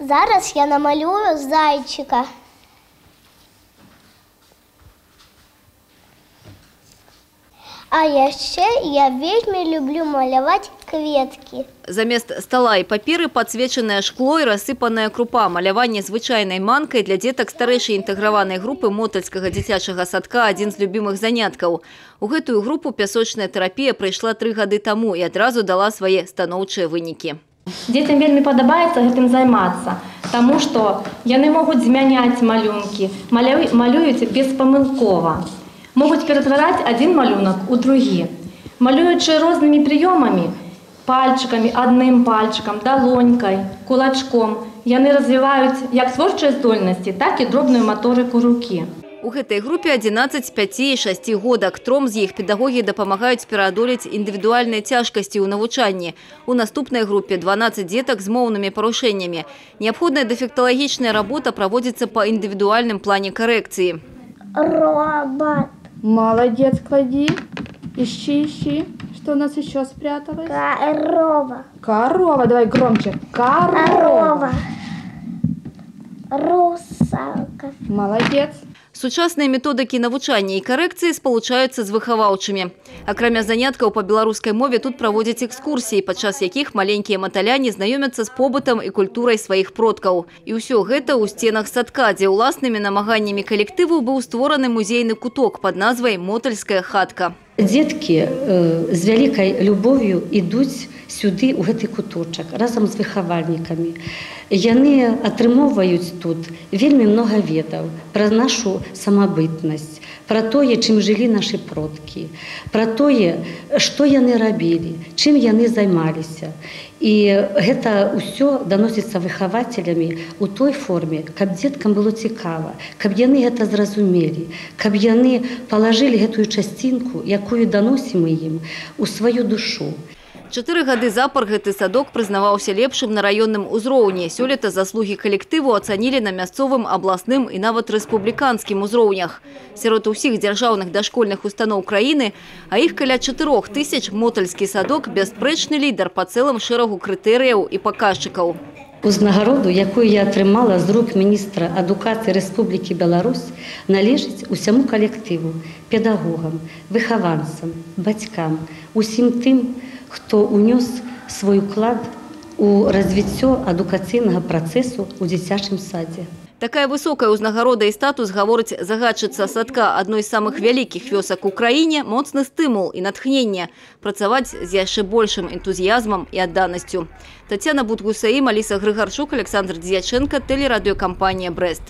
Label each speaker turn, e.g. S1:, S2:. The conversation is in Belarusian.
S1: Зараз я намалюю зайчика. А яшчэ я вельмі люблю маляваць кветкі.
S2: Замест стола і паперы падсвечанае шкло і рассыпаная крупа. Маляванне звычайнай манкай для дзетак старэйшай інтэграванай групы мотальскага дзіцячага садка адзін з любімых заняткаў. У гэтую групу пясочная тэрапія прыйшла 3 гады таму і адразу дала свае станоўчыя вынікі.
S3: Дзецям вельмі падабаецца гэтым займацца, таму што яны могуць змяняць малюнкі, малююць беспамылкова. Могуць ператвараць адзін малюнак у другі. Малюючы рознымі прыёмамі, пальчыкамі, адным пальчыкам, далонькай, кулачком, яны развіваюць як творчыя здольнасці, так і дробную маторыку рукі.
S2: У гэтай групе 11 5 і 6 годак. Тром з іх педагогі дапамагаюць пераадолець індывідуальныя цяжкасці ў навучанні. У наступнай групе 12 дзетак з моўнымі парушэннямі. Неабходная дэфекталагічная работа праводзіцца па індывідуальным плане карэкцыі.
S1: Робот.
S4: Молодец, клади. Ищи, ищи. Что у нас еще спряталось?
S1: Корова.
S4: Корова, давай громче. Корова.
S1: Корова. Русалка.
S4: Молодец.
S2: Сучасныя методыкі навучання і карэкцыі спалучаюцца з выхаваўчымі. Акрамя заняткаў па беларускай мове тут праводзяць экскурсіі, падчас якіх маленькія маталяне знаёмяцца з побытам і культурай сваіх продкаў. І ўсё гэта ў сценах садка, дзе ўласнымі намаганнямі калектыву быў створаны музейны куток пад назвай «Мотальская хатка».
S5: Дзеткі з вялікай любоўю ідуць сюды, у гэты куточак, разам з выхавальнікамі. Яны атрымоўваюць тут вельмі многа ведаў пра нашу самабытнасць, пра тое, чым жылі нашы продкі, пра тое, што яны рабілі, чым яны займаліся. І гэта ўсё даносіцца выхавацелямі ў той форме, каб дзеткам было цікава, каб яны гэта зразумелі, каб яны палажылі гэтую часцінку, якую даносім мы ім, у сваю душу.
S2: 4 гады запар гэты садок прызнаваўся лепшым на раённым узроўні. Сёлета заслугі калектыву ацанілі на мясцовым, абласным і нават рэспубліканскім узроўнях. Сярод усіх дзяржаўных дашкольных устаноў краіны, а іх каля 4000, мотальскі садок бясспрэчны лідар па цэлым шэрагу крытэрыяў і паказчыкаў.
S5: Узнагароду, якую я атрымала з рук міністра адукацыі Рэспублікі Беларусь, належыць усяму калектыву, педагогам, выхаванцам, бацькам, усім тым, хто унёс свой уклад у развіццё адукацыйнага працэсу ў дзіцячым садзе.
S2: Такая высокая ўзнагарода і статус, гаворыць загадчыца садка адной з самых вялікіх вёсак у краіне, моцны стымул і натхненне працаваць з яшчэ большым энтузіязмам і адданасцю. Тацяна Будгусаім, Аліса Грыгарчук, Александр Дзьяченко, тэлерадыёкампанія «Брэст».